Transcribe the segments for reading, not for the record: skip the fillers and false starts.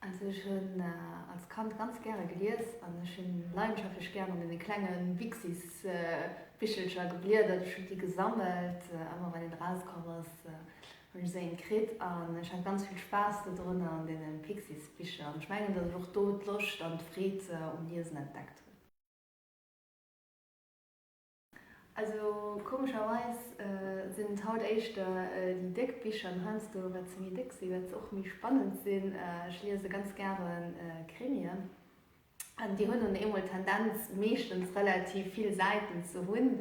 Also ech hunn als Kand ganz gäre gelies an ech hunn leidenschaftlech gären an deene klenge Bixis-Bichelcher gebliedert. Ech hunn déi gesammelt, ëmmer wann een erauskomm ass, hunn ech esou eent kritt an ech hat ganz vill Spaass dodrunner an deene Pixies-Bicher an ech mengen, datt ech och do d'Loscht an d'Freed um Liesen entdeckt hunn. Also komescherweis sinn et haut éischter déi déck Bicher an heiansdo wat se méi déck sinn, wat se och méi spannend sinn. Ech liese ganz gäre Krimien an déi hunn nun eemol d'Tendenz meeschtens relativ vill Säiten ze hunn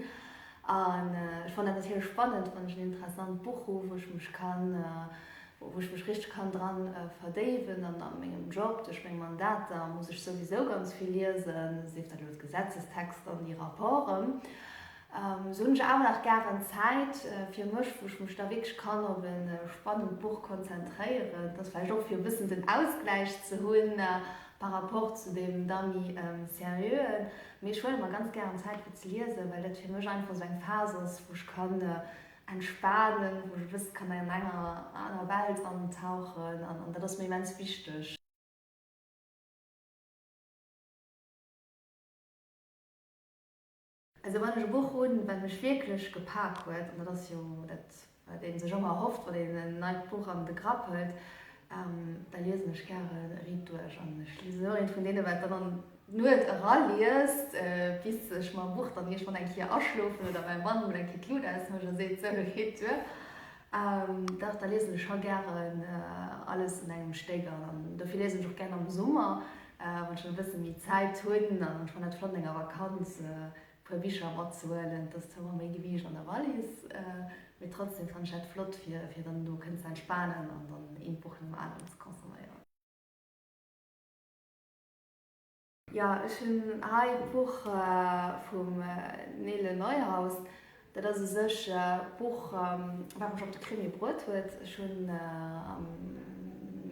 an ech fannen dat natierlech spannend, wann ech en interessant Buch hu wou ech mech kann wou ech mech richteg kann dran verdéiwen an a mengem Job, duerch meng Mandater muss ech souwisou ganz vill liesen, sief dat elo d'Gesetzestexter an déi Rapporten. Sou hunn ech awer nach gären Zäit fir mech, wou ech mech da wierklech kann op e spannend Buch konzentréieren. Dat ass vläicht och fir e bëssen den Ausgläich ze hunn par rapport zu deem da méi seriöen. Mee ech huele mer ganz gären Zäit fir ze liesen, well dat fir mech einfach esou eng Phas ass, wou ech kann entspanen, wou ech e bësse kann an enger aner Welt antauchen an dat ass mir immens wichteg. Also wann ech e Buch hunn, wat mech wierklech gepak huet, an dat ass jo dat wat ee sech ëmmer erhofft, wann een en neit Buch an de Grapp hëlt, da liesen ech gäre riit duerch. An ech sinn och eent vun deene wat dann an d'Nuet eraliest, bis ech mam Buch dann iergendwann eng Kéier aschlofen oder mäi Mann mol eng Kéier d'Lut ausmécht a seet, sou, elo geet duer. Dach, da liesen ech scho gären alles un engem Stéck an dofir liesen ech och gären am Summer, wann ech dann e bësse méi Zäit hunn an ech fannen dat flott an enger Vakanz e puer Bicher matzehuelen. Et ass zwar ëmmer méi Gewiicht an der Wallis, mee trotzdem fannen ech dat flott, fir dann do kënnen ze entspanen an dann eent Buch nom aneren ze consomméieren. Jo, ech hunn hei d'Buch vum Nele Neuhaus. Dat ass u sech d'Buch, wat mech op de Krimi bruet huet. Ech hunn a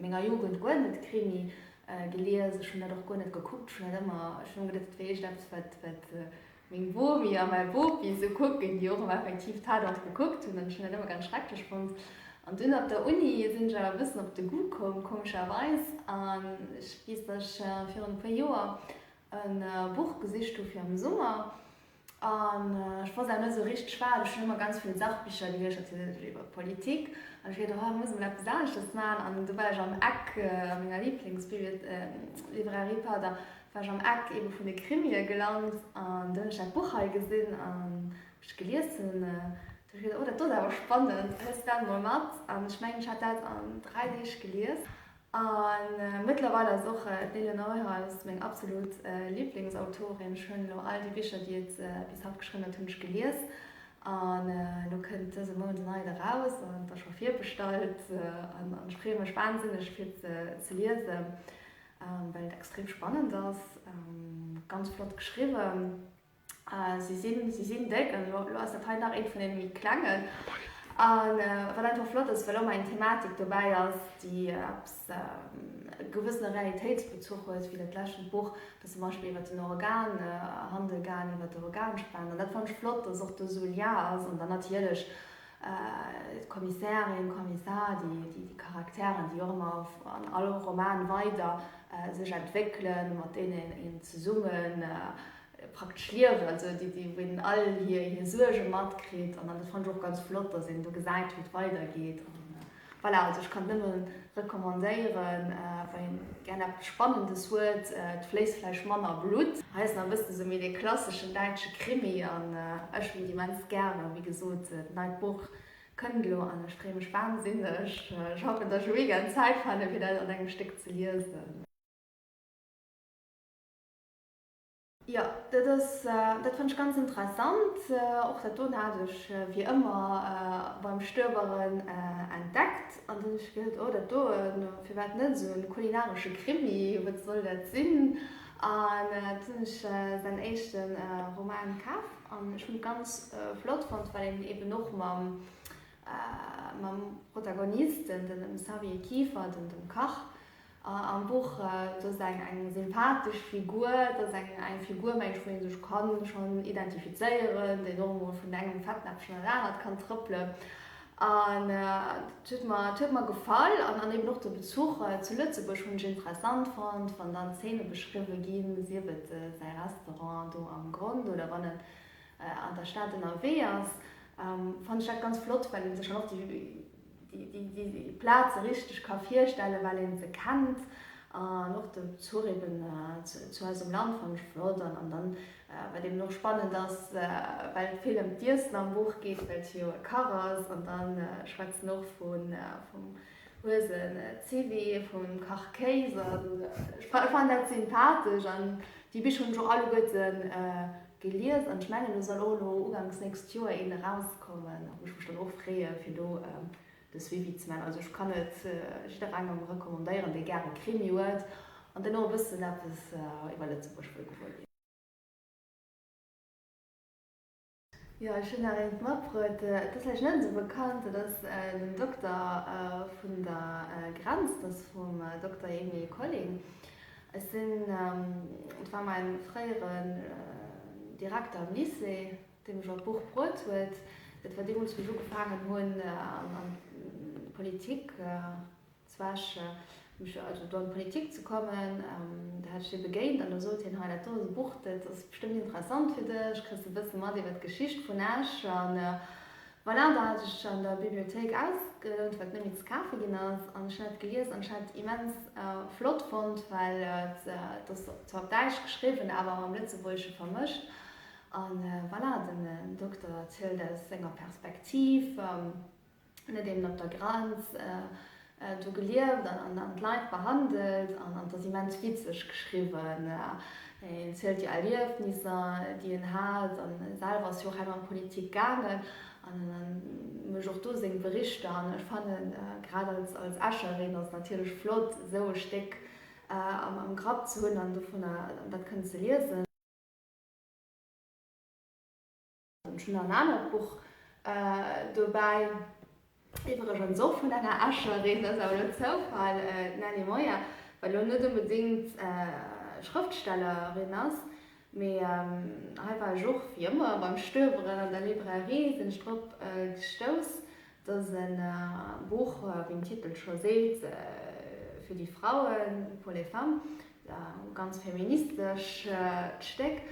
menger Jugend guer net Krimi gelies, ech hunn dat och guer net gekuckt. Ech hunn dat ëmmer, ech hunn ëmmer geduet, dat wier iergendeppes, wat, wat Meng Bomi a mäi Bopi sou kucken, déi och ëmmer effektiv Tatort gekuckt hunn, an ech hunn dat ëmmer ganz schrecklech fonnt. An dunn op der Uni sinn ech awer e bëssen op de Goût komm, komescherweis. An ech weess, datt ech virun e puer Joer e Buch gesicht hu fir am Summer. An ech wosst awer net esou richteg wat. Ech hunn ëmmer ganz vill Sachbicher gelies, natierlech iwwer Politik. An ech hu geduecht, oh, ech muss emol eppes aneschters maachen. An du war ech am Eck, a menger Liblingslibrairie, pardon, war ech am Eck ebe vun de Krimie gelant an du hunn ech dat Buch hei gesinn an wou ech gelies hunn, du hunn ech geduecht, oh dat do ass awer spannend, hëls dat emol mat. An ech mengen ech hat dat an 3 Deeg gelies a mëttlerweil ass och d'Nele Neuhaus meng absolut Liblingsautorin. Ech hunn elo all déi Bicher déi et bis haut geschriwwen huet hunn ech gelies an elo kënnt dëse Mount en neit eraus an et ass scho virbestallt an ech freeë mech wahnsinneg fir ze liesen. Well et extrem spannend ass, ganz flott geschriwwen. Si sinn, si sinn déck, an elo ass dat hei nach eent vun deene méi klengen. A wat einfach flott ass, well och ëmmer eng Thematik dobäi ass, déi eppes, e gewëssene Realitéitsbezuch huet, wéi dat lescht Buch, dat ass zum Beispill iwwer den Organhandel gaangen, iwwer d'Organspend. An dat fannen ech flott, dass och do esou e Lien ass. An dann natierlech D'Kommissärin, Kommissar, déi Charakteren, déi och ëmmer an all Roman weider sech entwéckelen, mat deenen een zesumme praktesch lieft, also déi, wou een all hir Suerge matkritt. An dat fannen ech och ganz flott, datt een do gesäit, wéi et weidergeet. Voilà, also ech kann et nëmme recommandéieren, wa een gär eppes Spannendes huet. Et fléisst vläicht manner Blutt. Hei ass nach e bëssen esou méi dee klasseschen däitsche Krimi an ech hunn et immens gären. Wéi gesot, dat neit Buch kënnt elo an ech freeë mech wahnsinneg. Ech hoffen, datt ech e Weekend Zäit fannen, fir dat an engem Stéck ze liesen. Jo, dat ass, dat fannt ech ganz interessant. Och dat doen hat ech wéi ëmmer beim Stöberen entdeckt an dunn hunn ech geduet, oh dat doen, firwat net esou en kulinaresche Krimi, wat soll dat sinn? An dunn hunn ech säin éischte Roman kaf an ech hunn et ganz flott fonnt, well een eben och mam mam Protagonist, dem Xavier Kieffer, dem Kach, Am Buch, et ass eng eng sympathesch Figur, et ass eng eng Figur, mengen ech, wou ee sech kann schonn identifizéieren, déi och emol vun engem Fettnäpfchen an dat anert kann trëppelen. An et huet mer, et huet mer gefall. An an eben och de Bezuch zu Lëtzebuerg hunn ech interessant fonnt, wann dann Zeene beschriwwe ginn, sief et säi Restaurant do am Grond oder wann en an der Stad ënnerwee ass, fannen ech dat ganz flott, well ee sech dann och déi, déi Plaze richteg ka virstellen, well ee se kennt. An och de Bezuch eben zu eisem Land fannen ech flott. An dann, wat eben och spannend ass, well et vill ëm d'Iessen am Buch geet, well et jo e Kach ass, an da schwätzt en och vum Huesen Zivi, vum Kach Kéis. An ech fannen dat sympathesch. An déi Bicher hunn ech och alleguerte gelies. An ech mengen, do soll och elo uganks nächst Joer een erauskommen, wou ech mech dann och freeë fir do de Suivi ze maachen. Also ech kann et jidderengem recommandéieren, dee gäre Krimi huet an deen och e bëssen eppes iwwer Lëtzebuerg wëll gewuer ginn. Jo, ech hunn nach eent matbruet, et ass vläicht net esou bekannt, dat ass den Dokter vun der Grenz, dat ass vum Dokter Emile Colling. Ech sinn, et war mäin fréieren Direkter am Lycée, dee mech op d'Buch bruet huet. Dat war deemools, wou ech ugefaangen hunn an d'Politik, zwech mech, also do an d'Politik ze kommen. Da hat ech hie begéint an da sot hien, Hei, dat do ass e Buch, dat ass bestëmmt interessant fir dech, kriss e bësse mat iwwer d'Geschicht vun Esch. An voilà, da hat ech an der Bibliothéik ausgelount, wat net méi ze kafe ginn ass, an ech hunn dat gelies an ech hat et immens flott fonnt, well et ass zwar op Däitsch geschriwwen, awer mam Lëtzebuergesche vermëscht. An voilà, den Dokter erzielt aus senger Perspektiv, en huet eben op der Grenz do gelieft an d'Leit behandelt an et ass immens witzeg geschriwwen. En zielt déi Erliefnisser, déi en hat an e selwer ass jo och eng an d'Politik gaangen an mécht och do seng Berichter an ech fannen, grad als Escherin ass et natierlech flott esou e Stéck am Grapp ze hunn an dovunner dat kënnen ze liesen. Ech hunn nach en anert Buch dobäi, iwwregens och vun enger Escherin, dat ass awer elo Zoufall, d'Nelly Moyer, wat elo net onbedéngt Schrëftstellerin ass, mee hei war ech och, wéi ëmmer, beim Stöberen an der Librairie sinn ech drop gestouss. Et ass e Buch, wéi den Titel scho seet, für die Frauen, pour les femmes, e ganz feministescht Stéck.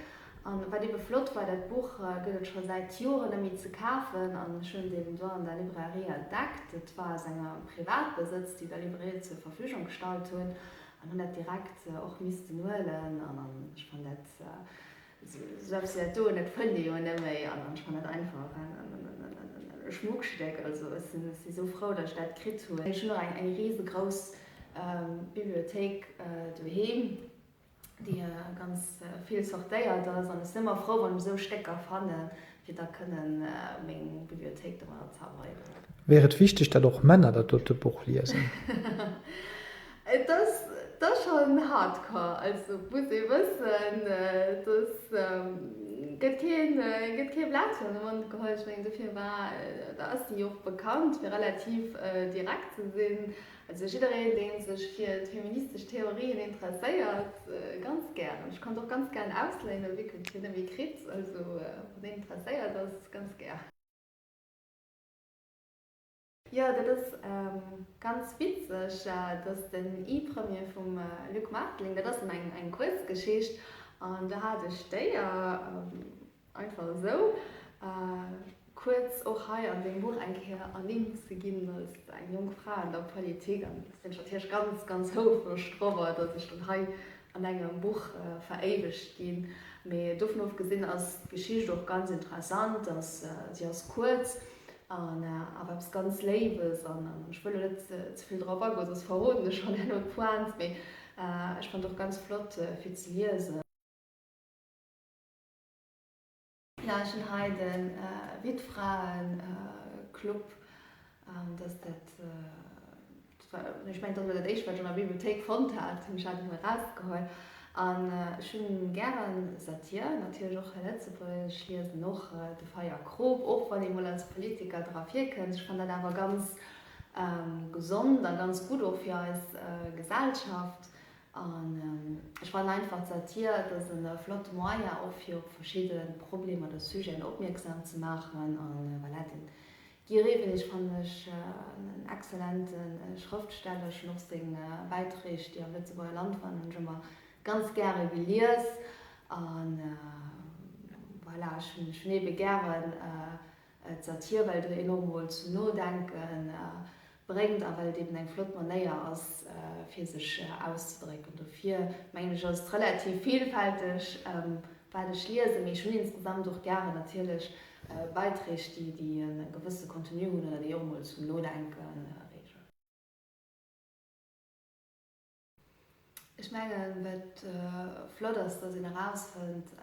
An wat ebe flott war, dat Buch gëtt et scho säit Joren net méi ze kafen an ech hunn et eben do an der Librairie entdeckt. Et war aus engem Privatbesëtz, déi der Librairie zur Verfügung gestallt hunn an hunn dat direkt och missten huelen an ech fannen dat Sou eppes wéi dat doen, dat fënnt ee jo net méi an ech fannen dat einfach e Schmuckstéck. Also ech sinn esou frou, datt ech dat kritt hunn. Ech hunn och eng risegrouss Bibliothéik doheem, déi ganz vill sortéiert ass an ech sinn ëmmer frou, wann ech esou Stécker fannen, fir da kënnen meng Bibliothéik domadder ze erweideren. Wär et wichteg, datt och Männer dat dote Buch liesen? Et ass da schonn hardcore, also muss ee wëssen, dass gëtt keen, gëtt kee Blat virun de Mond geholl. Ech mengen dofir war, da ass si jo och bekannt fir relativ direkt ze sinn. Also jiddereen dee sech fir d'feministesch Theorien interesséiert, ganz gären. Ech kann et och ganz gären ausléinen, vue que et jo net méi kritt, also wann een interesséiert ass, ganz gär. Jo, dat ass ganz witzeg, dass den I-Premier vum Luc Marteling, dat ass eng Kuerzgeschicht an do hat ech d'Éier, einfach esou kuerz och hei an deem Buch eng Kéier ernimmt ze ginn als eng jonk Fra an der Politik. An da sinn ech natierlech ganz, ganz houfreg drobber, dass ech dann hei an engem Buch veréiwegt ginn. Mee dovun ofgesinn ass d'Geschicht och ganz interessant, dass si ass kuerz An awer eppes ganz Léiwes. An ech wëll elo net ze vill drop agoen, soss verroden ech schonn herno d'Pointe. Mee ech fannen et och ganz flott fir ze liesen. Jo, ech hunn hei de Wittfraenclub. Dat ass dat. Ech mengen, dat war dat éischt, wat ech an der Bibliothéik fonnt hat, hunn ech dat emol erausgeholl. An ech hunn gären Satir, natierlech och hei Lëtzebuergesch. Ech liesen och de Feyer Krob, och wann ee mol als Politiker dra virkënnt. Ech fannen dat awer ganz gesond a ganz gutt och fir eis Gesellschaft. An ech fannen einfach d'Satir, et ass e flotte Moyen och fir op verschidde Problemer oder Sujeten opmierksam ze maachen. An voilà, den. Guy Rewenig fannen ech en excellente Schrëftsteller. Ech hunn och seng Bäiträg, déi am Lëtzebuerger Land waren, hunn ech ëmmer ganz gäre gelies. A voilà, ech hunn ebe gären d'Satir, well et enorm mol zum Nodenke bréngt a well et eben eng flott Manéier ass, fir sech auszedrécken. Dofir mengen ech, ass et relativ vielfälteg, wat ech liesen. Mee ech hunn insgesamt och gären natierlech Beiträg, déi e gewësse Contenu hunn oder déi och emol zum Nodenke reegen. Ech mengen, wat flott ass, dass een erausfënnt,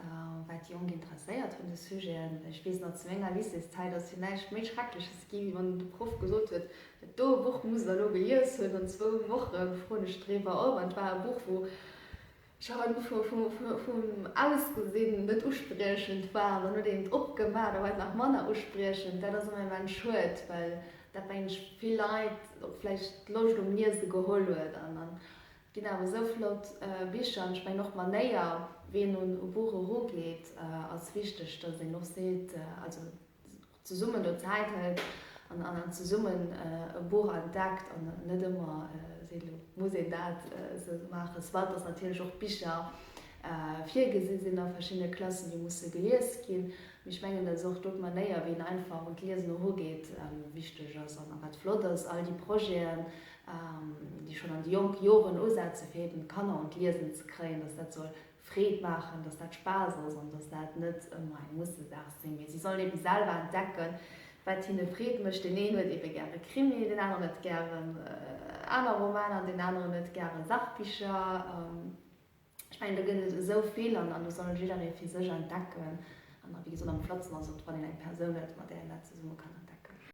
wat déi Jonk interesséiert vun de Sujeten. Ech weess nach, zu menger Lycéeszäit ass jo näischt méi Schreckleches gi wéi wann de Proff gesot huet, Dat do Buch musst der elo gelies hunn, an zwou Woche froen ech driwwer op. An et war e Buch, wou scho vum Ausgesinn net uspriechend war. An dann huet een et opgemaach, da war et nach manner uspriechend. Dat ass ëmmer immens schued, well dat, mengen ech, vill Leit och vläicht d'Loscht um Liese geholl huet. An et ginn awer esou flott Bicher. An ech mengen och d'Manéier, wéi een un e Buch erugeet, ass wichteg, datt een och seet, also zesummen do Zäit hëlt an an zesummen e Buch entdeckt an net ëmmer seet, elo muss een dat esou maachen. Soit datt natierlech och Bicher virgesi sinn a verschiddene Klassen, déi musse gelies ginn. Mee ech mengen, datt och do d'Manéier, wéi een einfach un d'Liesen erugeet, wichteg ass. An wat flott ass, all déi Projeten, déi schonn an de jonke Joren usetzen, fir eben d'Kanner un d'Liesen ze kréien, datt dat soll Freed maachen, dass dat Spaass ass an dass dat net ëmmer eng Mussesaach sinn, mee si sollen eben selwer entdecken, wat hinne Freed mécht. Deen een huet ebe gäre Krimi, deen aneren huet gären aner Romaner, deen aneren huet gäre Sachbicher. Ech mengen, do gëtt et esou vill an do soll jidderee fir sech entdecken. An wéi gesot, am flottsten ass et, wann een eng Persoun huet, mat där een dat zesumme ka.